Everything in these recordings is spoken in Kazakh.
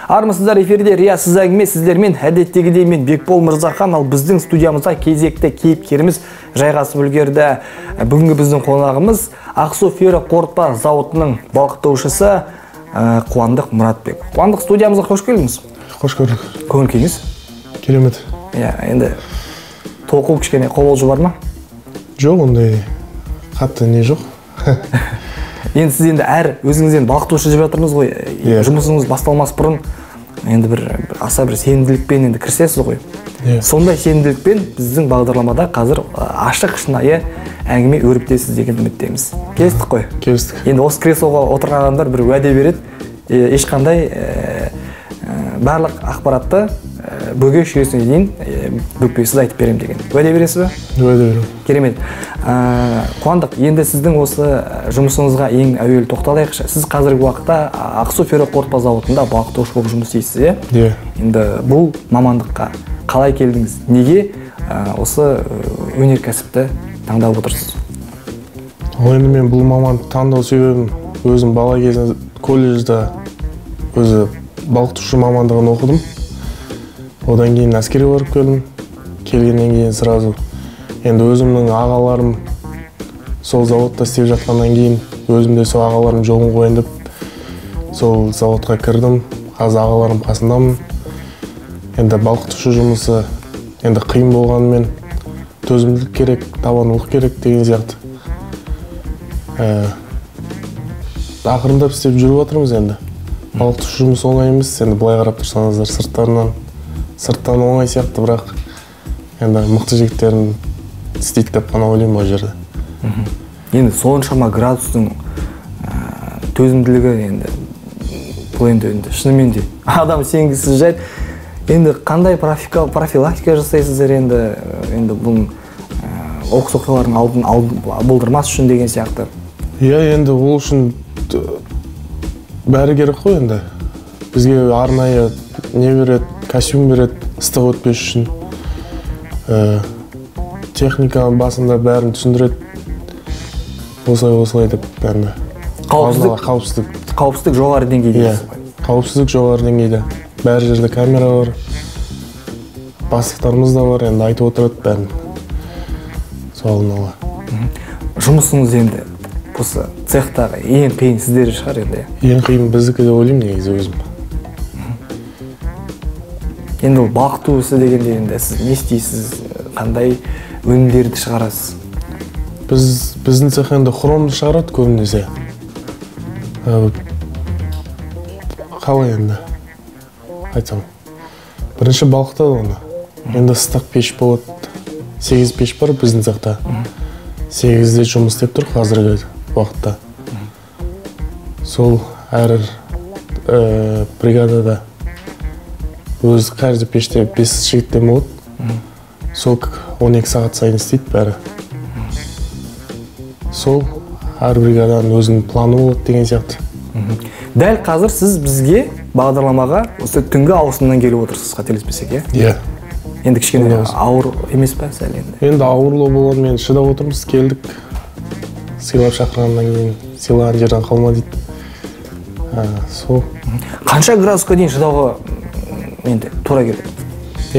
Армысыздар, эфирде риясыз әңгіме, сіздермен әдеттегідей мен Бекбол Мырзахан, ал біздің студиямызда кезекті кейіпкеріміз жайғасып үлгерді. Бүгінгі біздің қонағымыз Ақсу ферроқорытпа зауытының балқытушысы Қуандық Мұратбек. Қуандық, студиямызға қош келдіңіз. Қош көрдік. Көңіл күйіңіз? Керемет. Иә, енді толқу кішкене қобалжу бар ма? Жоқ, ондай қатты не жоқ. Енді сіз енді әр өзіңіз енді балқытушы деп жатырмыз ғой. Yeah. Жұмысыңыз басталмас бұрын енді бір аса бір сенімділікпен енді кірісесіз ғой. Yeah. Сондай сенімділікпен біздің бағдарламада қазір ашық шынайы әңгіме өрбітесіз деген үміттеміз. Келістік қой? Келістік. Енді осы креслоға отырған адамдар бір уәде береді, ешқандай барлық ақпаратты бөге шүйесіне дейін бүкпесіз айтып беремін деген. Уәде бересіз бе? Уәде беремін. Керемет. Қуандық, енді сіздің осы жұмысыңызға ең әуелі тоқталайықшы. Сіз қазіргі уақытта Ақсу ферроқорытпа зауытында балқытушы болып жұмыс істейсіз, иә? Иә. Енді бұл мамандыққа қалай келдіңіз? Неге осы өнеркәсіпті таңдап отырсыз? Ал енді мен бұл мамандықты таңдау себебім, өзім бала кезімде колледжде өзі балқытушы мамандығын оқыдым. Одан кейін әскерге барып келдім. Келгеннен кейін сразу енді өзімнің ағаларым сол зауытта істеп жатқаннан кейін өзім де сол ағаларым жолын қояйын деп сол зауытқа кірдім. Қазір ағаларым қасындамын. Енді балқытушы жұмысы енді қиын болғанымен төзімділік керек, табандылық керек деген сияқты. Ақырындап істеп жүріп жатырмыз енді. Балқытушы жұмысы оңай емес, енді былай қарап тұрсаңыздар сырттан оңай сияқты, бірақ енді мықты жігіттерін істейді деп қана ойлаймын ол жерде. Енді соншама градустың төзімділігі енді бұл енді шынымен де адам сенгісіз жайт. Енді қандай профилактика жасайсыздар енді, енді бұл оқыс оқиғалардың алдын болдырмас үшін деген сияқты? Иә, енді ол үшін бәрі керек қой енді. Бізге арнайы не береді, костюм береді, ыстық өтпес үшін. Техниканың басында бәрін түсіндіреді. Осылай-осылай деп бәрін. Қауіпсіздік. Қауіпсіздік жоғары деңгейде. Иә, қауіпсіздік жоғары деңгейде. Бәр жерде камера бар. Бастықтарымыз да бар, енді айтып отырады бәрін. Сол алдын ала. Жұмысыңыз енді осы цехтағы ең қиын сіздер шығар енді? Ең қиын біздікі деп ойлаймын негізі өзім. Енді ол балқыту ісі дегенде енді сіз не істейсіз, қандай өнімдерді шығарасыз? Біздің цех енді хромды шығарады көбінесе. Қалай енді айтсам? Бірінші балқытады оны. Енді ыстық пеш болады. 8 пеш бар біздің цехта. 8-де жұмыс істеп тұр қазіргі уақытта. Сол әр бригадада өз каждый пеште 5 жігіттен болады. Сол 12 сағат сайын істейді бәрі. Сол әр бригаданың өзінің планы болады деген сияқты. Дәл қазір сіз бізге бағдарламаға осы түнгі ауысымнан келіп отырсыз, қателеспесек, иә? Иә. Енді кішкене ауыр емес пе сәл енді? Енді ауырлау болғанымен шыдап отырмыз, келдік. Сыйлап шақырғаннан кейін сыйлаған жерден қалма дейді. Сол. Қанша градусқа дейін шыдауға енді тура келеді?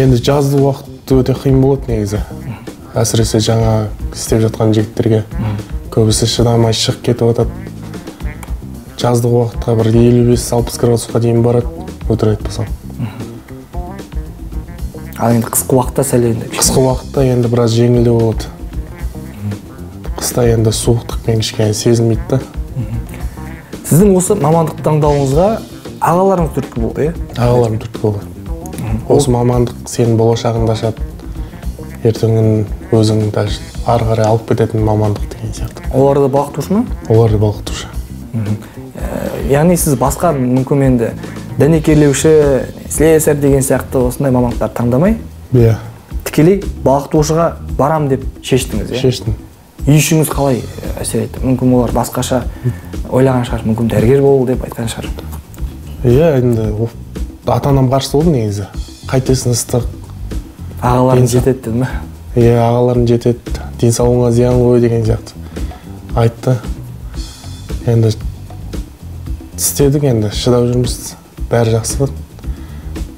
Енді жазды уақыт өте қиын болады негізі. Әсіресе жаңа істеп жатқан жігіттерге. Көбісі шыдамай шығып кетіп жатады. Жаздық уақытқа бір 55-60 градусқа дейін барады, өтірік айтпасам. Ал енді қысқы уақытта сәл енді? Қысқы уақытта енді біраз жеңілдеу болады. Қыста енді суықтықпен кішкене сезілмейді да. Сіздің осы мамандықты таңдауыңызға ағаларыңыз түрткі болды, иә? Ағаларым түрткі болды. Осы мамандық сенің болашағыңды ашады, ертеңін өзің ары қарай алып кететін мамандық деген сияқты. Олар да балқытушы ма? Олар да балқытушы. Яғни сіз басқа мүмкін енді дәнекерлеуші, слесарь деген сияқты осындай мамандықтарды таңдамай, иә, тікелей балқытушыға барам деп шештіңіз, иә? Шештім. Үй ішіңіз қалай әсер етті? Мүмкін олар басқаша ойлаған шығар, мүмкін дәрігер бол деп айтқан шығар. Иә, енді ата-анам қарсы болды негізі. Қайтесің ыстық. Ағаларың жетеді деді ме? Иә, ағаларың жетеді, денсаулығыңа зиян ғой деген сияқты айтты. Енді істедік енді, шыдап жүрміз, бәрі жақсы.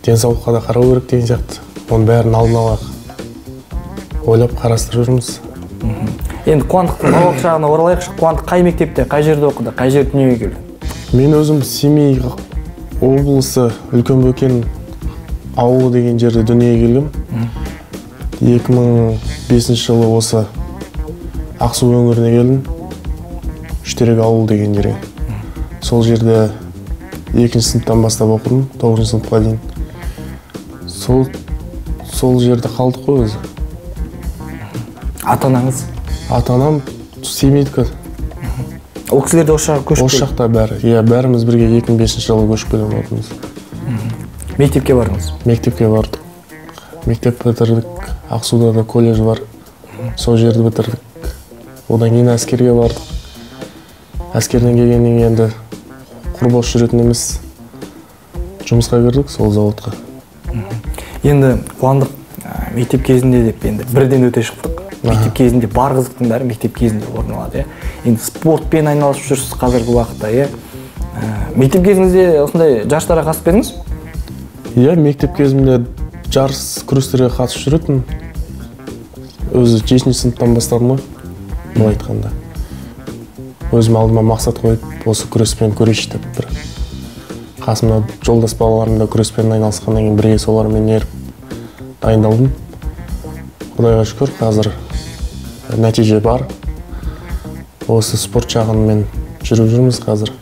Денсаулыққа да қарау керек деген сияқты. Оның бәрін алдын ала ойлап қарастырып жүрміз. Енді Қуандықтың балалық шағына оралайықшы. Қуандық қай мектепте, қай жерде оқыды, қай жерде дүниеге келді? Мен өзім Семей облысы Үлкен Бөкен ауылы деген жерде дүниеге келгем. 2005 жылы осы Ақсу өңіріне келдім. Үштерек ауылы деген жерге. Сол жерде 2-ші сыныптан бастап оқыдым, 9-шы сыныпқа дейін. Сол жерде қалдық қой өзі. Ата-анаңыз? Ата-анам Семейдікі. Ол кісілер де осы жаққа көшіп келді? Осы жақта бәрі. Иә, бәріміз бірге 2005 жылы көшіп келген болатынбыз. Мектепке бардыңыз? Мектепке бардық. Мектеп бітірдік. Ақсуда да колледж бар. Сол жерді бітірдік. Одан кейін әскерге бардық. Әскерден келгеннен кейін енді құр бос жүретін емес. Жұмысқа кірдік сол зауытқа. Енді Қуандық мектеп кезінде деп енді бірден өте шықтық. Мектеп кезінде бар қызықтың бәрі мектеп кезінде орын алады, иә. Енді спортпен айналысып жүрсіз қазіргі уақытта, иә. Мектеп кезіңізде осындай жарыстарға қатысып едіңіз? Иә, мектеп кезімде жарыс күрестерге қатысып жүретін. Өзі 7-ші сыныптан бастадым ғой, былай айтқанда. Өзім алдыма мақсат қойып, осы күреспен көрейінші деп бір. Қасымда жолдас балаларым да күреспен айналысқаннан кейін бірге солармен еріп дайындалдым. Құдайға шүкір, қазір нәтиже бар. Осы спорт жағымен жүріп жүрміз қазір.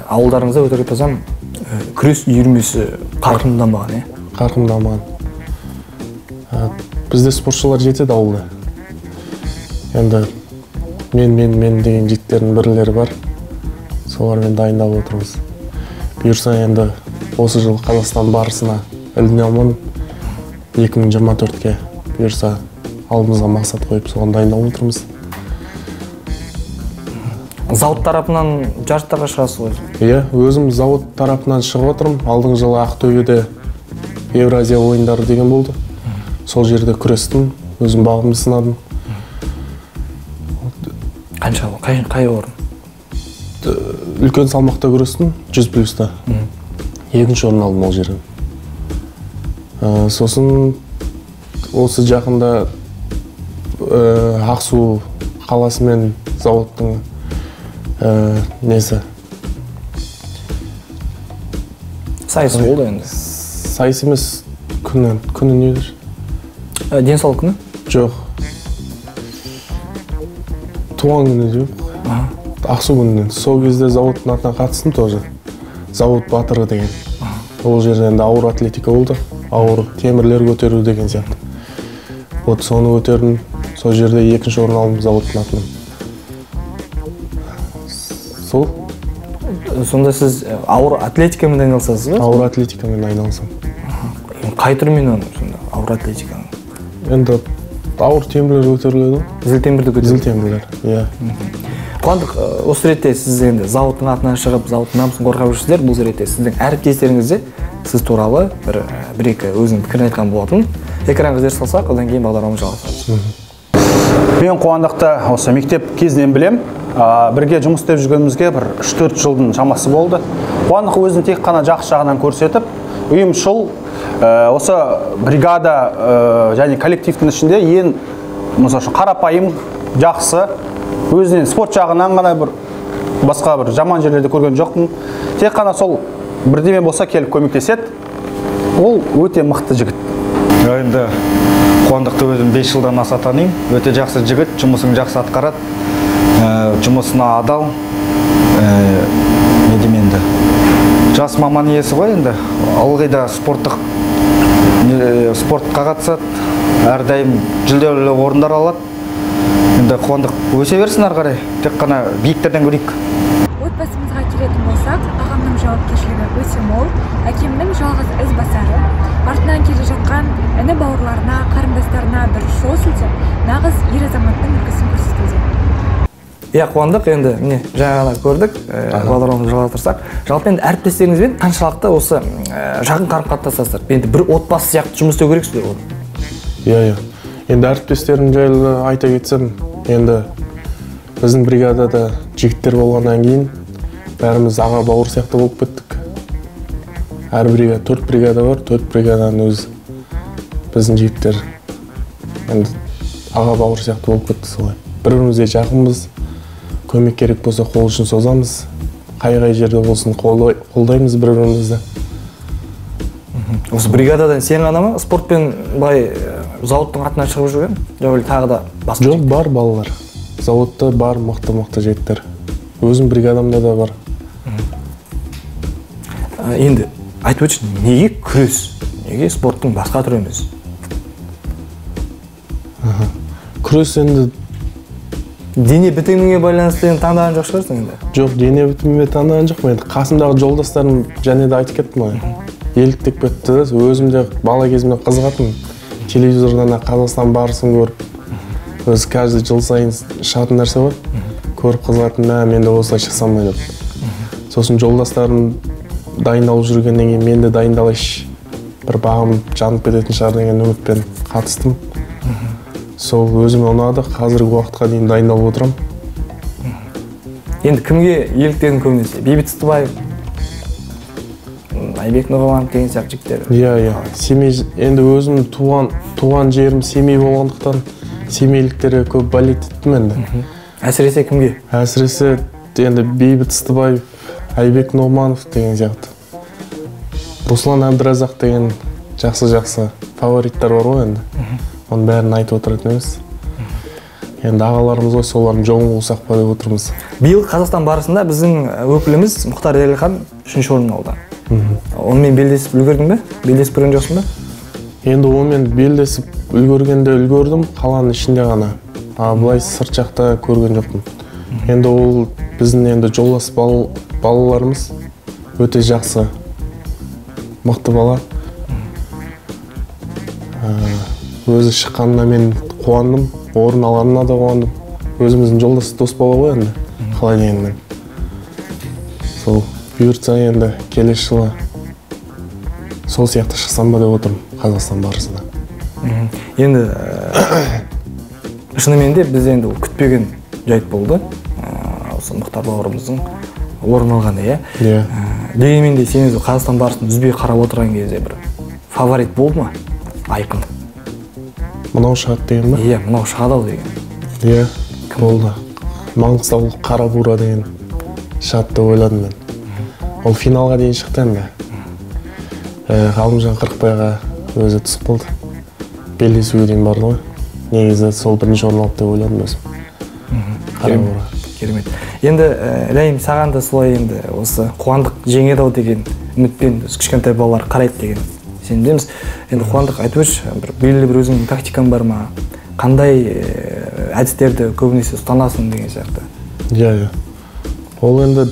Ауылдарыңызда өтірік айтпасам, күрес үйірмесі қарқынды дамыған, иә? Қарқынды дамыған. Бізде спортшылар жетеді ауылда. Енді мен деген жігіттердің бірлері бар. Солармен дайындалып отырмыз. Бұйырса енді осы жыл Қазақстан барысына іліне алмадым. 2024-ке бұйырса алдымызға мақсат қойып соған дайындалып отырмыз. Зауыт тарапынан жарыстарға шығасыз ғой? Иә, өзім зауыт тарапынан шығып отырмын. Алдыңғы жылы Ақтөбеде Евразия ойындары деген болды. Сол жерде күрестім, өзім бағымды сынадым. Қанша, қай орын? Үлкен салмақта күрестім, 100 плюста. 2-ші орын алдым ол жерден. Сосын осы жақында Ақсу қаласы мен зауыттың несі? Сайысы болды енді? Сайыс емес, күні не еді? Денсаулық күні? Жоқ. Туған күні деп. Ақсу күнінен. Сол кезде зауыттың атына қатыстым тоже. Зауыт батыры деген. Ол жерде енді ауыр атлетика болды. Ауыр темірлер көтеру деген сияқты. Вот соны көтердім. Сол жерде 2-ші орын алдым зауыттың атынан. Сол. Сонда сіз ауыр атлетикамен айналысасыз ба? Ауыр атлетикамен айналысамын. Қай түрімен оны сонда ауыр атлетиканың? Енді ауыр темірлер көтеріледі. Зіл темірді көтеріледі? Зіл темірлер, иә. Қуандық, осы ретте сіз енді зауыттың атынан шығып, зауыттың намысын қорғап жүрсіздер. Бұл ретте сіздің әріптестеріңіз де сіз туралы бір-екі өзінің пікірін айтқан болатын. Экранға зер салсақ, одан кейін бағдарламаны жалғастырамыз. Мен Қуандықты осы мектеп кезінен білем. Бірге жұмыс істеп жүргенімізге бір 3-4 жылдың шамасы болды. Қуандық өзін тек қана жақсы жағынан көрсетіп, ұйымшыл, осы бригада және коллективтің ішінде ең, мысалы үшін, қарапайым, жақсы, өзінен спорт жағынан ғана бір басқа бір жаман жерлерді көрген жоқпын. Тек қана сол бірдеме болса келіп көмектеседі. Ол өте мықты жігіт. Енді Қуандықты өзім 5 жылдан аса танимын. Өте жақсы жігіт, жұмысын жақсы атқарады, жұмысына адал. Не деймін енді? Жас маман иесі ғой енді. Ылғи да спортқа қатысады, әрдайым жүлделі орындар алады. Енді Қуандық өсе берсін ары қарай, тек қана биіктерден көрейік. Отбасымызға келетін болсақ, ағамның жауапкершілігі өте мол, әкемнің жалғыз ізбасары, артынан келе жатқан іні бауырларына, қарындастарына дұрыс жол сілтеп, нағыз ер азаматтың үлгісін көрсетуде. Иә, Қуандық, енді міне жаңа ғана көрдік, бағдарламамызды жалғастырсақ. Жалпы енді әріптестеріңізбен қаншалықты осы жақын қарым-қатынастасыздар? Енді бір отбасы сияқты жұмыс істеу керексіздер ғой. Иә, иә. Енді әріптестерім жайлы айта кетсем, енді біздің бригадада жігіттер болғаннан кейін бәріміз аға бауыр сияқты болып кеттік. Әр бригада, 4 бригада бар, 4 бригаданың өзі біздің жігіттер енді аға бауыр сияқты болып кетті солай. Бір-бірімізге жақынбыз, көмек керек болса қол ұшын созамыз, қай-қай жерде болсын қолдаймыз бір-бірімізді. Осы бригададан сен ғана ма спортпен былай зауыттың атынан шығып жүрген? Жоқ, әлде тағы да басқа? Жоқ, бар балалар. Зауытта бар мықты-мықты жігіттер. Өзім бригадамда да бар. Енді айтып өтші, неге күрес? Неге спорттың басқа түрі емес? Күрес енді дене бітіміңе байланысты енді таңдаған жоқ шығарсың енді? Жоқ, дене бітіміме таңдаған жоқпын. Енді қасымдағы жолдастарым және де айтып кеттім ғой. Еліктеп кетті. Өзім де бала кезімнен қызығатынмын. Телевизордан Қазақстан барысын көріп, өзі каждый жыл сайын шығатын нәрсе ғой. Көріп қызығатын, мә, мен де осылай шықсам ба деп. Сосын жолдастарым дайындалып жүргеннен кейін мен де дайындалайыншы, бір бағым жанып кететін шығар деген үмітпен қатыстым. Сол өзіме ұнады, қазіргі уақытқа дейін дайындалып отырамын. Енді кімге еліктедің көбінесе? Бейбіт Ыстыбаев, Айбек Нұғыманов деген сияқты жігіттер. Иә, иә. Семей, енді өзім туған жерім Семей болғандықтан семейліктерге көп болеть еттім енді. Әсіресе кімге? Әсіресе енді Бейбіт Ыстыбаев, Айбек Нұғыманов деген сияқты. Руслан Әбдіразақ деген жақсы-жақсы фавориттер бар ғой енді. Оның бәрін айтып отыратын емес. Енді ағаларымыз ғой, солардың жолын қусақ па деп отырмыз. Биыл Қазақстан барысында біздің өкіліміз Мұхтар Дәлелхан 3-ші орын алды. Онымен белдесіп үлгердің бе? Белдесіп көрген жоқсың ба? Енді онымен белдесіп үлгергенде үлгердім, қаланың ішінде ғана. А былай сырт жақта көрген жоқпын. Енді ол біздің енді жолдас балаларымыз өте жақсы, мықты бала. Өзі шыққанына мен қуандым, орын алғанына да қуандым. Өзіміздің жолдас дос бала ғой енді, қалай дегенмен. Сол бұйыртса енді келесі жылы сол сияқты шықсам ба деп отырмын Қазақстан барысында. Енді шынымен де біз енді күтпеген жайт болды. Осы Мұхтар бауырымыздың орын алғаны, иә? Иә. Дегенмен де сен Қазақстан барысын үзбей қарап отырған кезде бір фаворит болды ма? Айқын. Мынау шығады деген ба? Иә, мынау шығады ау деген. Иә, болды. Маңғыстаулық Қарабура деген шығады деп ойладым мен. Ол финалға дейін шықты енді. Ғалымжан Қырықбайға өзі түсіп қалды. Белдесуге дейін барды ғой. Негізі сол бірінші орын алды деп ойладым өзім. Қарабура. Керемет. Енді Ләйім, саған да солай енді осы Қуандық жеңеді ау деген үмітпен кішкентай балалар қарайды деген сенімдеміз. Енді Қуандық, айтып өтші, бір белгілі бір өзіңнің тактикаң бар ма? Қандай әдістерді көбінесе ұстанасың деген сияқты? Иә, иә. Ол енді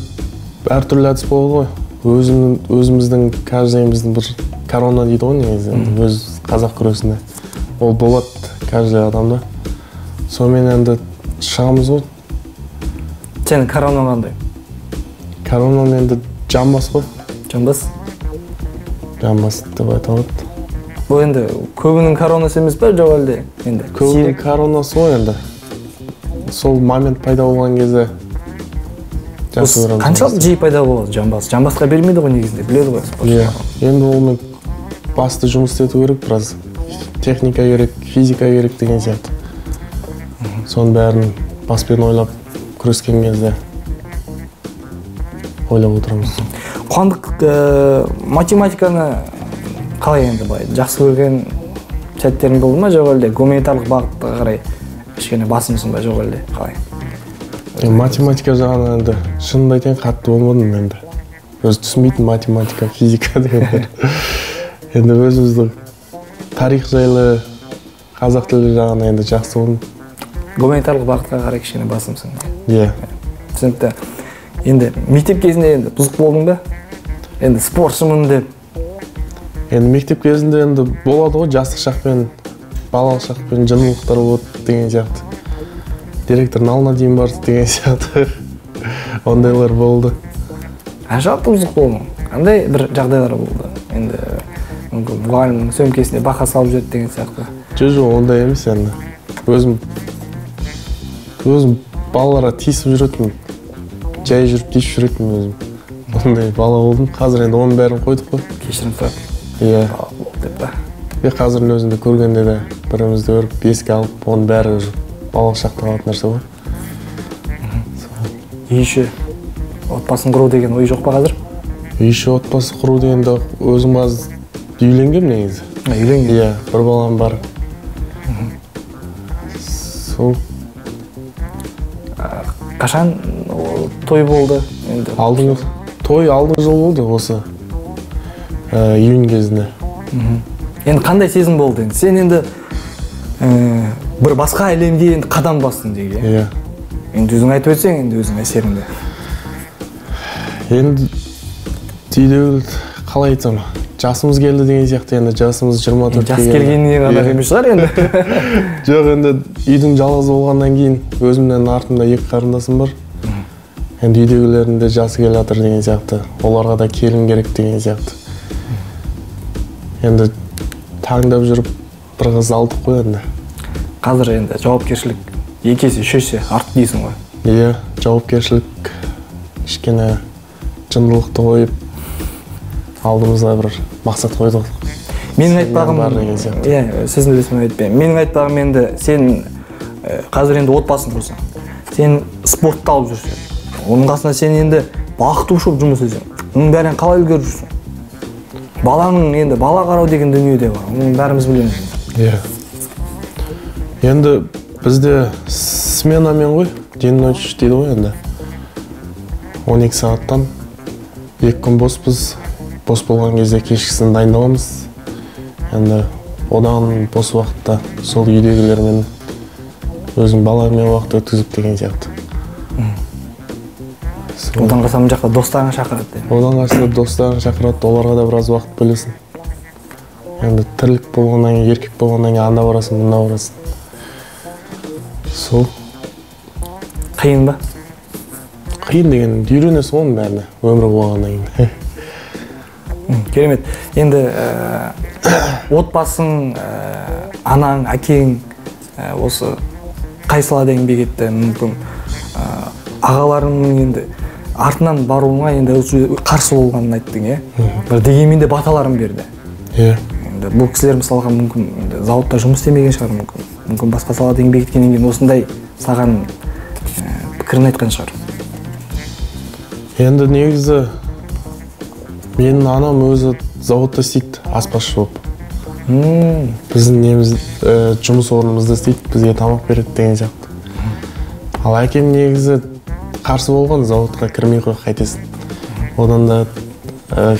әртүрлі әдіс болады ғой. Өзіміздің, каждыйымыздың бір корона дейді ғой негізі, өз қазақ күресінде. Ол болады каждый адамда. Сонымен енді шығамыз ғой. Сенің коронаң қандай? Коронам енді жамбас қой. Жамбас? Жамбас деп айта алады. Бұл енді көбінің коронасы емес пе, жоқ әлде? Енді көбінің коронасы ғой енді. Сол момент пайда болған кезде жақсы көреміз. Қаншалықты жиі пайда болады жамбас? Жамбасқа бермейді ғой негізінде, біледі ғой спортшылар. Иә, енді онымен басты жұмыс істету керек біраз. Техника керек, физика керек деген сияқты. Соның бәрін баспен ойлап күрескен кезде ойлап отырамыз. Қуандық, математиканы қалай енді былай жақсы көрген сәттерің болды ма, жоқ әлде гуманитарлық бағытқа қарай кішкене басымсың ба, жоқ әлде қалай? Математика жағынан енді шынымды айтайын, қатты болмадым енді. Өзі түсінбейтін математика, физика дегендер. Енді өзіміздің тарих жайлы, қазақ тілі жағынан енді жақсы болдым. Гуманитарлық бағытқа қарай кішкене басымсың. Иә. Түсінікті. Енді мектеп кезінде енді бұзық болдың ба? Енді спортшымын деп. Енді мектеп кезінде енді болады ғой, жастық шақпен, балалық шақпен жынылықтар болады деген сияқты. Директордың алдына дейін барды деген сияқты. Ондайлар болды. Қаншалықты бұзық болдың? Қандай бір жағдайлар болды? Енді мүмкін мұғалімнің сөмкесіне бақа салып жүрді деген сияқты. Жоқ, ондай емес енді. Өзім балаларға тиісіп жүретінмін. Жай жүріп тиісіп жүретінмін өзім. Сондай бала болдым. Қазір енді оның бәрін қойдық қой. Кешірім сұрап. Иә. Бала болды деп па? Қазірдің өзінде көргенде де бірімізді көріп, еске алып, оның бәрі уже балалық шақта қалатын нәрсе ғой. Үй іші отбасын құру деген ой жоқ па қазір? Үй іші отбасы құру дегенде өзім аз үйленгенмін негізі. Үйленген? Иә, бір балам бар. Сол. Қашан той болды? Алдыңғы той алдыңғы жыл болды осы июнь кезінде. Енді қандай сезім болды енді? Сен енді бір басқа әлемге енді қадам бастың деге. Иә. Енді өзің айтып өтсең, енді өзің әсеріңді. Енді үйдегі қалай айтсам, жасымыз келді деген сияқты, енді жасымыз 24-ке Жас келгеніне ғана емес шығар енді. Жоқ, енді үйдің жалғыз болғаннан кейін өзімнен артымда екі қарындасым бар. Енді үйдегілердің де жасы келе жатыр деген сияқты, оларға да келін керек деген сияқты. Енді таңдап жүріп бір қыз алдық қой енді. Қазір енді жауапкершілік екі есе, үш есе артты дейсің ғой. Иә, жауапкершілік кішкене жындылықты қойып, алдымызға бір мақсат қойдық. Менің айтпағым, иә, сіздің білесің айтпаймын. Менің айтпағым енді сен қазір енді отбасын құрсаң, сен спортты алып жүрсің, оның қасында сен енді бақытушы болып жұмыс істесең, оның бәрін қалай үлгеріп жүрсің? Баланың енді бала қарау деген дүние де бар, оның бәріміз білеміз. Иә. Енді бізде сменамен ғой, день ночь дейді ғой енді. 12 сағаттан 2 күн боспыз. Бос болған кезде кешкісін дайындаламыз. Енді одан бос уақытта сол үйдегілермен, өзім баламмен уақыт өткізіп деген сияқты. Одан қалса мына жақта достарың шақырады. Одан қалса достарың шақырады, оларға да біраз уақыт бөлесің. Енді тірлік болғаннан кейін, еркек болғаннан кейін анда барасың, мында барасың. Сол. Қиын ба? Қиын деген, үйренесің оның бәріне, өмір болғаннан кейін. Керемет. Енді отбасың, анаң, әкең осы қай салада еңбек етті мүмкін? Ағаларыңның енді артынан баруыңа енді қарсы болғанын айттың, иә? Бір дегенмен де баталарын берді. Иә. Енді бұл кісілер мысалға мүмкін енді зауытта жұмыс істемеген шығар мүмкін. Мүмкін басқа салада еңбек еткеннен кейін осындай саған пікірін айтқан шығар. Енді негізі менің анам өзі зауытта істейді, аспазшы болып. Біздің неміз жұмыс орнымызда істейді, бізге тамақ береді деген сияқты. Ал әкем негізі қарсы болған, зауытқа кірмей қой қайтесің. Одан да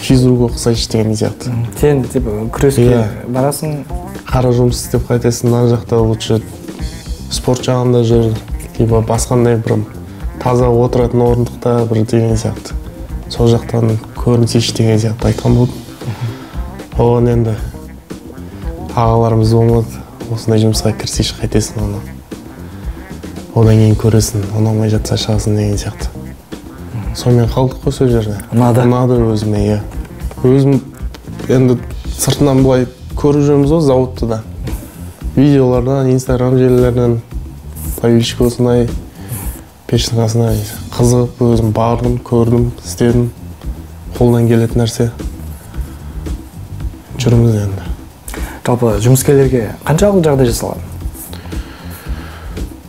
физрук оқысайшы деген сияқты. Сен типа күреске барасың? Қара жұмыс істеп қайтесің, ана жақта лучше спорт жағында жүр, либо басқандай бір таза отыратын орындықта бір деген сияқты. Сол жақтан көрінсейші деген сияқты айтқан болды. Оған енді ағаларымыз болмады, осындай жұмысқа кірсейші қайтесің оны. Одан кейін көресің, ұнамай жатса шығасың деген сияқты. Сонымен қалдық қой сол жерде. Ұнады? Ұнады өзіме, иә. Өзім енді сыртынан былай көріп жүрміз ғой зауытты да. Видеолардан, Инстаграм желілерінен плавильщик осындай, пештің қасына қызығып өзім бардым, көрдім, істедім. Қолдан келетін нәрсе. Жүрміз енді. Жалпы жұмыскерлерге қаншалықты жағдай жасалған?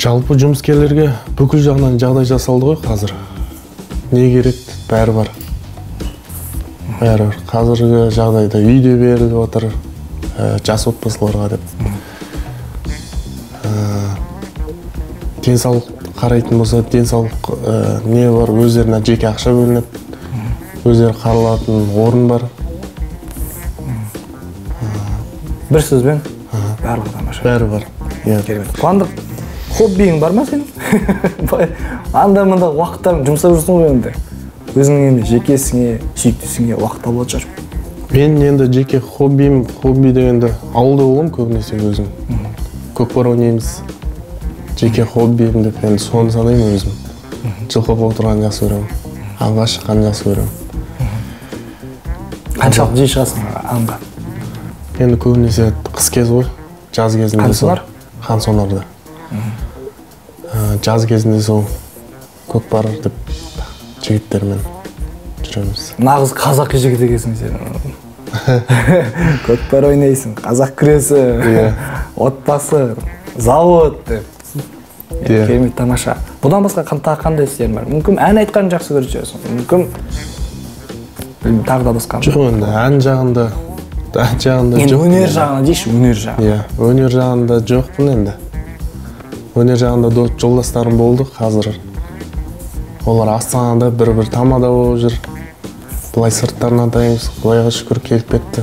Жалпы жұмыскерлерге бүкіл жағынан жағдай жасалды ғой қазір. Не керек, бәрі бар. Бәрі бар. Қазіргі жағдайда үй де беріліп отыр, жас отбасыларға деп. Денсаулық қарайтын болса, денсаулық не бар, өздеріне жеке ақша бөлінеді, өздері қаралатын орын бар. Бір сөзбен барлығы тамаша. Бәрі бар. Керемет. Қуандық, хоббиің бар ма сенің? Анда-мында уақыттарын жұмсап жүрсің ғой енді. Өзіңнің енді жеке ісіңе, сүйікті ісіңе уақыт табылатын шығар. Мен енді жеке хоббиім, хобби дегенде ауылда боламын көбінесе өзім. Көкпар ойнаймыз. Жеке хоббиім деп енді соны санаймын өзім. Жылқы отырғанды жақсы көремін, аңға шыққанды жақсы көремін. Қаншалықты жиі шығасың аңға? Енді көбінесе қыс кезі ғой, жаз кезінде сол. Қансонар? Қансонарда. Жаз кезінде сол көкпар деп жігіттермен жүреміз. жүреміз. Нағыз қазақ жігіті екенсің сен. Көкпар ойнайсың, қазақ күресі, отбасы, завод деп. Керемет, тамаша. Бұдан басқа тағы қандай істерің бар? Мүмкін ән айтқанды жақсы көретін шығарсың, мүмкін білмеймін, тағы да басқа. Жоқ, енді ән жағында енді жоқ. Өнер жағында дейші, өнер жағында. Иә, өнер жағында жоқпын енді. Өнер жағында жолдастарым болды, қазір олар Астанада бір-бір тамада болып жүр. Былай сырттарынан танимыз, Құдайға шүкір келіп кетті.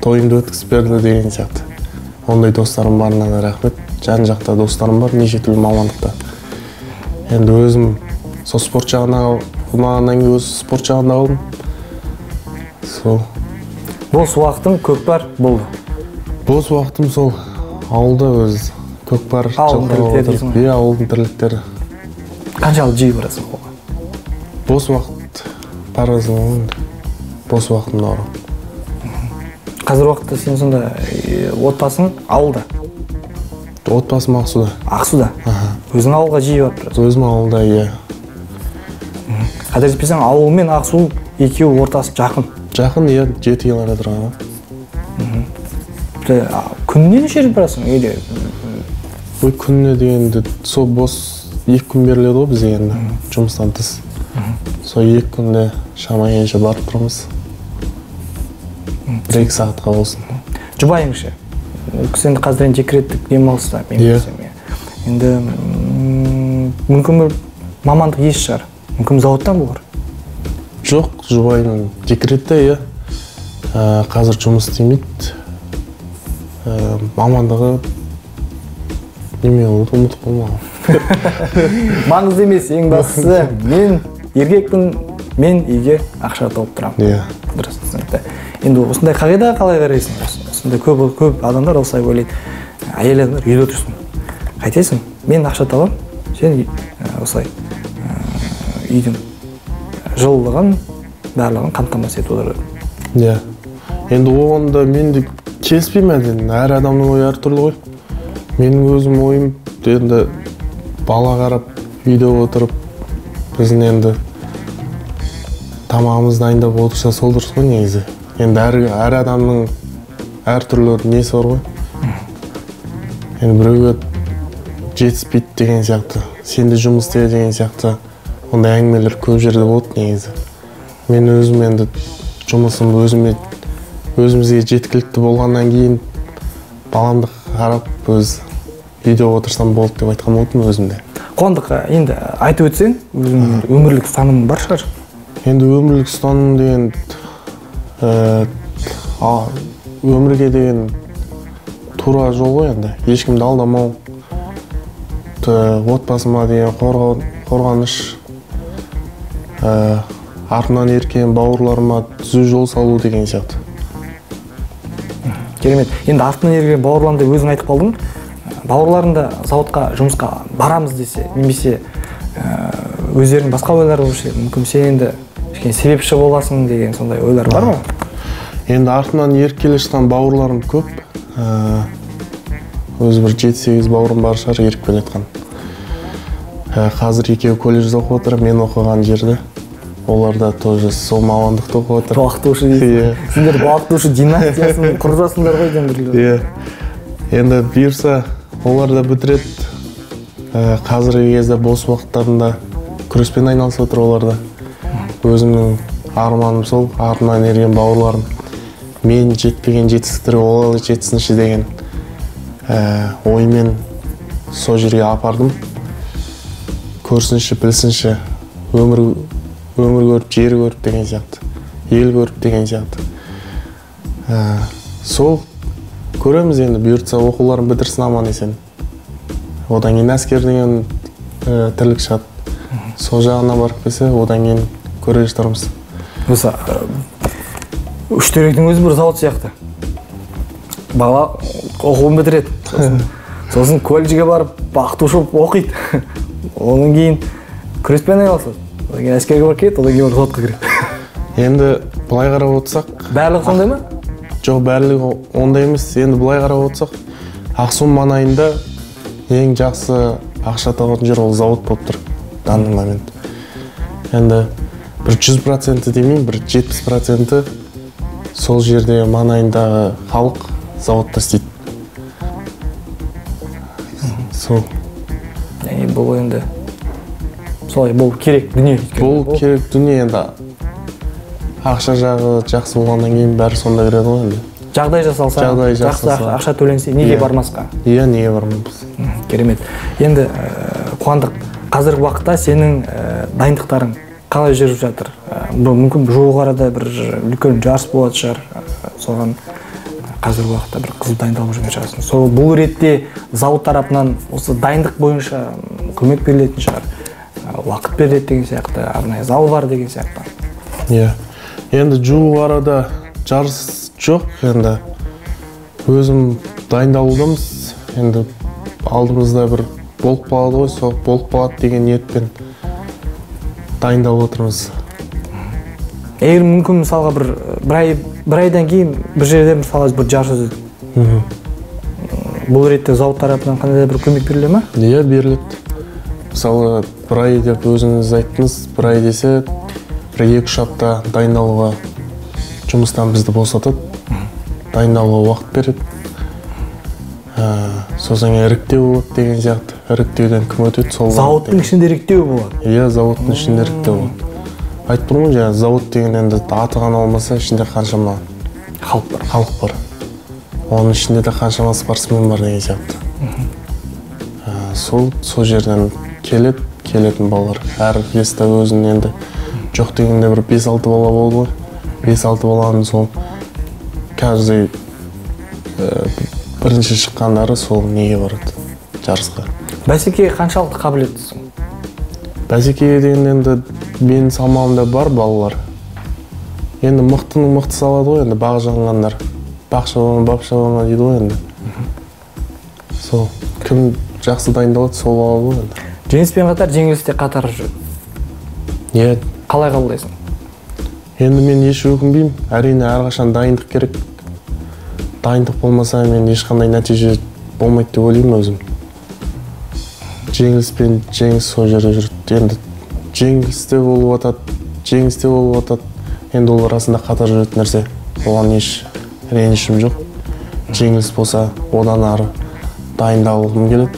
Тойымды өткізіп берді деген сияқты. Ондай достарым барына да рахмет. Жан жақта достарым бар, неше түрлі мамандықта. Енді өзім сол спорт жағына ұнағаннан кейін өз спорт жағында қалдым. Сол. Бос уақытың көкпар болды. Бос уақытым сол ауылда өз көкпар, Ауылдың жылқы тірліктері отырып. дейсің ғой? Иә, ауылдың тірліктері. Қаншалық жиі барасың ауылға? Бос уақыт барасың ғой енді. Бос уақытымда барамын. Қазір уақытта сен сонда отбасың ауылда? Отбасым Ақсуда. Ақсуда? Өзің ауылға жиі барып тұрасың? Өзім ауылда, иә. Қателеспесең, ауыл мен Ақсу екеуі ортасы жақын. Жақын, иә, 7 километр ғана. Күніне неше рет барасың или? Ой, күніне дегенде сол бос 2 күн беріледі ғой бізге енді, жұмыстан тыс. Сол 2 күнде шама келгенше барып тұрамыз. 1-2 сағатқа болсын. Жұбайың ше? Ол кісі енді қазір енді декреттік демалыста, мен білсем, иә. Енді мүмкін бір мамандық еш шығар, мүмкін зауыттан болар. Жоқ, жұбайым декретте, иә. Қазір жұмыс істемейді. Мамандығы неме болды, ұмытып қалдым. Маңызды емес, ең бастысы мен еркекпін, мен үйге ақша тауып тұрамын. Иә. Дұрыс, түсінікті. Енді осындай қағидаға қалай қарайсың? Осындай көп адамдар осылай ойлайды. Әйел адамдар үйде отырсын. Қайтесің? Мен ақша табамын, сен осылай үйдің жылылығын, барлығын қамтамасыз етіп отырады. Иә. Енді оған да мен де келіспеймін әдетте. Әр адамның ойы әртүрлі ғой. Менің өзім ойым енді бала қарап үйде отырып біздің енді тамағымызды дайындап отырса сол дұрыс қой негізі. Енді әр адамның әртүрлі несі бар ғой. Енді біреуге жетіспейді деген сияқты, сен де жұмыс істе деген сияқты ондай әңгімелер көп жерде болады негізі. Мен өзім енді жұмысым өзімізге жеткілікті болғаннан кейін баламды қарап өз үйде отырсам болды деп айтқан болатынмын өзімде. Қуандық, енді айтып өтсең, өзіңнің өмірлік ұстанымың бар шығар? Енді өмірлік ұстаным деген, өмірге деген тура жол ғой енді. Ешкімді алдамау, отбасыма деген қорғаныш, артынан еркен бауырларыма түзу жол салу деген сияқты. Керемет. Енді артынан ерген бауырларым деп өзің айтып қалдың. Бауырларың да зауытқа жұмысқа барамыз десе, немесе өздерінің басқа ойлары болушы еді, мүмкін сен енді кішкене себепші боласың деген сондай ойлар бар ма? Енді артынан еріп келе жатқан бауырларым көп. Өзі бір 7-8 бауырым бар шығар еріп келе жатқан. Қазір екеуі колледжде оқып отыр, мен оқыған жерде. Олар да тоже сол мамандықты оқып отыр. Балықтаушы дейсің. Иә. Сендер балықтаушы династиясын құрып жатсыңдар ғой деймін бір. Иә. Енді бұйырса олар да бітіреді. Қазіргі кезде бос уақыттарында күреспен айналысып отыр олар да. Өзімнің арманым сол, артынан ерген бауырларым. Мен жетпеген жетістіктерге олар жетсінші деген оймен сол жерге апардым. Көрсінші, білсінші, өмір көріп, жер көріп деген сияқты, ел көріп деген сияқты. Сол көреміз енді, бұйыртса оқуларын бітірсін аман есен. Одан кейін әскер деген тірлік шығады. Сол жағына барып келсе, одан кейін көре жатармыз. Осы Үштеректің өзі бір зауыт сияқты. Бала оқуын бітіреді. Сосын колледжге барып бақтушы болып оқиды. Одан кейін күреспен айналысады. Одан кейін әскерге барып келеді, одан кейін барып зауытқа кіреді. Енді былай қарап отырсақ, Барлығы сондай ма? Жоқ, барлығы ондай емес. Енді былай қарап отырсақ, Ақсу маңайында ең жақсы ақша табатын жер ол зауыт болып тұр данный момент. Енді Бір 100% демеймін, бір 70% сол жерде маңайындағы халық зауытта істейді. Сол. Яғни бұл енді солай болу керек дүние. Бұл керек дүние енді. Ақша жағы жақсы болғаннан кейін бәрі сонда кіреді ғой енді. Жағдай жасалса, жақсы ақша төленсе, неге бармасқа? Иә, неге бармаймыз. Керемет. Енді Қуандық, қазіргі уақытта сенің дайындықтарың қалай жүріп жатыр? Мүмкін жуық арада бір үлкен жарыс болатын шығар. Соған қазіргі уақытта бір қызу дайындалып жүрген шығарсың. Сол бұл ретте зауыт тарапынан осы дайындық бойынша көмек берілетін шығар, уақыт беріледі деген сияқты, арнайы зал бар деген сияқты. Иә. Енді жуық арада жарыс жоқ, енді өзім дайындалудамыз. Енді алдымызда бір болып қалады ғой, сол болып қалады деген ниетпен дайындалып отырмыз. Егер мүмкін мысалға бір айдан кейін бір жерде мысалға бір жарыс өтеді. Бұл ретте зауыт тарапынан қандай да бір көмек беріле ме? Иә, беріледі. Мысалы, бір ай деп өзіңіз айттыңыз, бір ай десе, бір 2-3 апта дайындалуға жұмыстан бізді босатады, дайындалуға уақыт береді. Сосын іріктеу болады деген сияқты. Іріктеуден кім өтеді, сол зауыттың ішінде іріктеу болады. Иә, зауыттың ішінде іріктеу болады. Айтып тұрмын ғой, жаңа зауыт деген енді аты ғана болмаса, ішінде қаншама халық бар. Халық бар. Оның ішінде де қаншама спортсмен бар деген сияқты. Сол жерден келеді, келетін балалар. Әр веста өзінің енді жоқ дегенде бір 5-6 бала болды ғой. 5-6 баланың сол каждый бірінші шыққандары сол неге барады, жарысқа. Бәсекеге қаншалықты қабілеттісің? Бәсекеге деген енді менің салмағымда бар балалар. Енді мықтының мықтысы алады ғой, енді бағы жанғандар. Бақ шаба ма, бап шаба ма дейді ғой енді. Сол, кім жақсы дайындалады, сол алады ғой енді. Жеңіспен қатар жеңіліс те қатар жүреді. Иә. Қалай қабылдайсың? Енді мен еш өкінбеймін. Әрине, әрқашан дайындық керек. Дайындық болмаса, мен ешқандай нәтиже болмайды деп ойлаймын өзім. Жеңіліс пен жеңіс сол жерде жүреді. Енді жеңіліс те болып атады, жеңіс те болып атады. Енді ол арасында қатар жүретін нәрсе. Оған еш ренішім жоқ. Жеңіліс болса, одан ары дайындалғым келеді.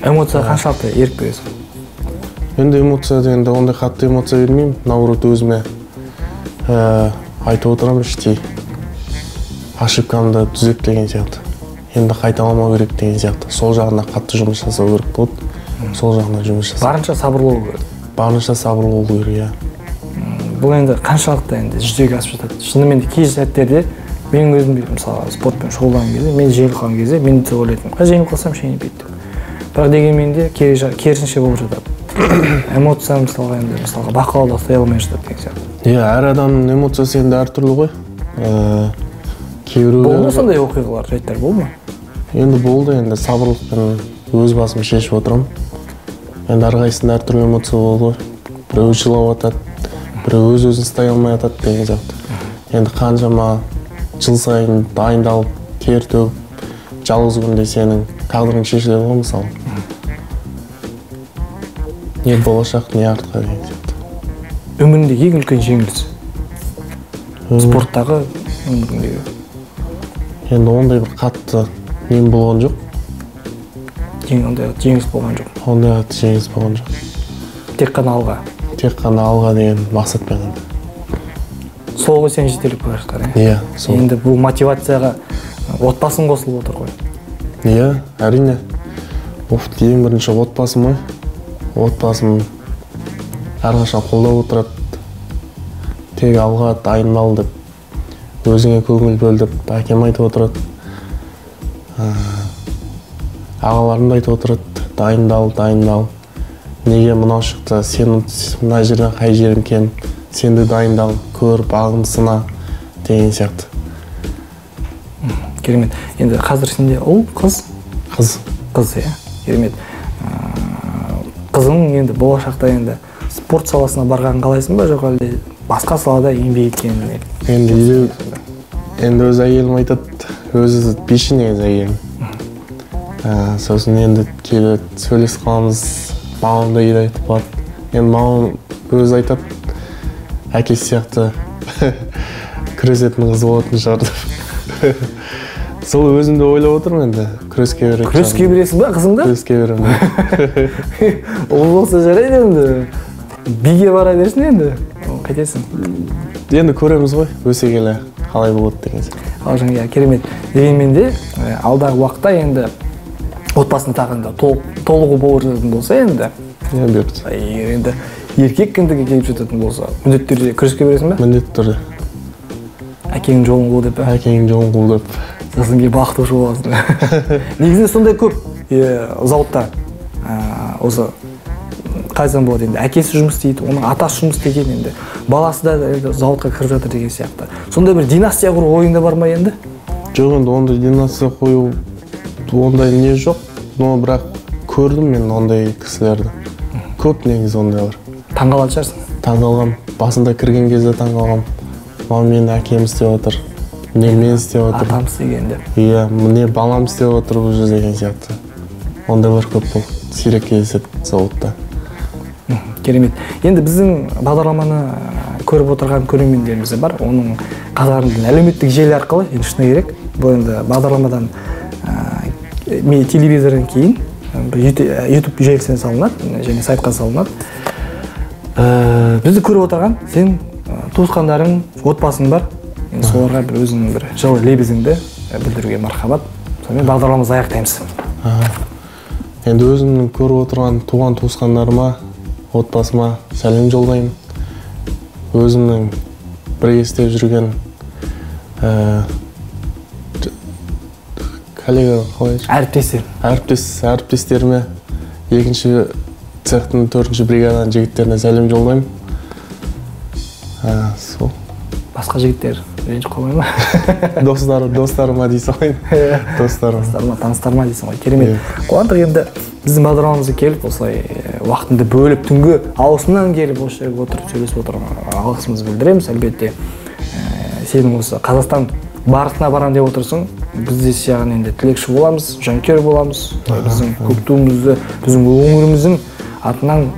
Эмоция қаншалықты ерік бересің? Енді эмоция дегенде ондай қатты эмоция бермеймін. Наоборот, өзіме айтып отырамын іштей. Ошибкамды түзеп деген сияқты. Енді қайталамау керек деген сияқты. Сол жағына қатты жұмыс жасау керек болды. Сол жағына жұмыс жасау. Барынша сабырлы болу керек. Барынша сабырлы болу керек, иә. Бұл енді қаншалықты енді жүзеге асып жатады. Шынымен де кей сәттерде менің өзім мысалы спортпен шұғылданған кезде, мен жеңіліп қалған кезде мен де ойлайтынмын, жеңіліп қалсам жеңілмейді деп. Бірақ дегенмен де керісінше болып жатады. Эмоция мысалға енді мысалға бақылауда ұстай алмай жатады деген сияқты. Иә, әр адамның эмоциясы енді әртүрлі ғой. Кейбіреулер болды ма сондай оқиғалар, жайттар болды ма? Енді болды, енді сабырлықпен өз басым шешіп отырамын. Енді әрқайсысында әртүрлі эмоция болды ғой. Біреу жылап атады, біреу өз өзін ұстай алмай атады деген сияқты. Енді қаншама жыл сайын дайындалып, тер төгіп, жалғыз күнде сенің тағдырың шешіледі ғой мысалы. Не болашақ, не артқа деген сияқты. Өміріңде ең үлкен жеңіліс? Спорттағы өміріңдегі? Енді ондай бір қатты нем болған жоқ. Ондай жеңіс болған жоқ. Ондай қатты жеңіс болған жоқ. Тек қана алға. Тек қана алға деген мақсатпен. Сол ғой сені жетелеп бара жатқан, иә? Сол. Енді бұл мотивацияға отбасың қосылып отыр ғой. Иә, әрине. Ең бірінші отбасым ғой. Отбасым әрқашан қолдап отырады. Тек алға дайындал деп, өзіңе көңіл бөл деп әкем айтып отырады. Ағаларым да айтып отырады, дайындал, дайындал. Неге мынау шықты, сен мына жерден қай жерің кем, сен де дайындал, көр, бағын сына деген сияқты. Керемет. Енді қазір сенде ұл, қыз? Қыз. Қыз, иә. Керемет. Қызың енді болашақта енді спорт саласына барғанын қалайсың ба, жоқ әлде басқа салада еңбек еткенін? Енді өз әйелім айтады, өзі биші негізі әйелім. Сосын енді кейде сөйлесіп қаламыз, мамам да кейде айтып қалады. Енді мамам Өзі айтады, әкесі сияқты күресетін қыз болатын шығар деп. Сол өзім де ойлап отырмын енді, күреске беретін. Күреске бересің ба қызыңды? Күреске беремін. Ол болса жарайды енді. Биге бара берсін енді. Қайтесің? Енді көреміз ғой, өсе келе қалай болады деген сияқты. Қалжың, иә, керемет. Дегенмен де алдағы уақытта енді отбасының тағы да толығу болып жататын болса енді. Иә, бұйыртса. Егер енді еркек кіндігі келіп жататын болса, міндетті түрде күреске бересің бе? Міндетті түрде. Әкеңнің жолын қу деп пе? Әкеңнің жолын қу деп. Сосын кейін бақытты боласың. Негізінде сондай көп зауытта осы қалай болады енді, әкесі жұмыс істейді, оның атасы жұмыс істеген енді, баласы да енді зауытқа кіріп жатыр деген сияқты. Сондай бір династия құру ойыңда бар ма енді? Жоқ, енді ондай династия қою ондай не жоқ, но бірақ көрдім мен ондай кісілерді. Көп негізі ондайлар. Таңғалатын шығарсың? Таңғалғам. Басында кірген кезде таңғалғам. Мама, менің әкем істеп отыр, міне мен істеп отырмын. Атам істеген деп. Иә, міне балам істеп отыр уже деген сияқты. Ондайлар көп болды, сирек кездеседі зауытта. Керемет. Енді біздің бағдарламаны көріп отырған көрермендеріміз де бар. Оның қатарында әлеуметтік желі арқылы, енді шыны керек, бұл енді бағдарламадан телевизордан кейін YouTube желісіне салынады және сайтқа салынады. Бізді көріп отырған сен туысқандарың, отбасың бар. Енді соларға бір өзіңнің бір жылы лебізіңді білдіруге мархабат. Сонымен бағдарламамызды аяқтаймыз. Енді өзімнің көріп отырған туған туысқандарыма, отбасыма сәлем жолдаймын. Өзімнің бірге істеп жүрген коллега қалай? Әріптестер. Әріптестеріме, екінші цехтың 4-ші бригаданың жігіттеріне сәлем жолдаймын. Сол. Басқа жігіттер ренжіп қалмай ма? Достарыма дей салайын. Достарыма. Достарыма, таныстарыма дейсің ғой. Керемет. Қуандық, енді біздің бағдарламамызға келіп, осылай уақытыңды бөліп, түнгі ауысымнан келіп, осы жерге отырып сөйлесіп отырған алғысымызды білдіреміз. Әлбетте, сенің осы Қазақстан барысына барам деп отырсың. Біз де саған енді тілекші боламыз, жанкүйер боламыз. Біздің көк туымызды, біздің өңіріміздің атынан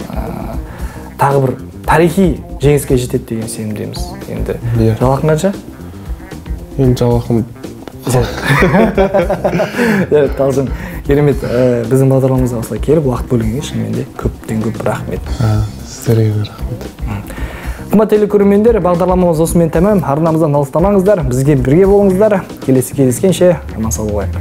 тағы бір тарихи жеңіске жетеді деген сенімдеміз. Енді жалақың қанша? Енді жалақым Жарайды, қалжың. Керемет. Біздің бағдарламамызға осылай келіп, уақыт бөлгенге шынымен де көптен көп рахмет. Сіздерге де рахмет. Қымбатты телекөрермендер, бағдарламамыз осымен тәмам. Арнамыздан алыстамаңыздар, бізге бірге болыңыздар. Келесі кездескенше аман сау болайық.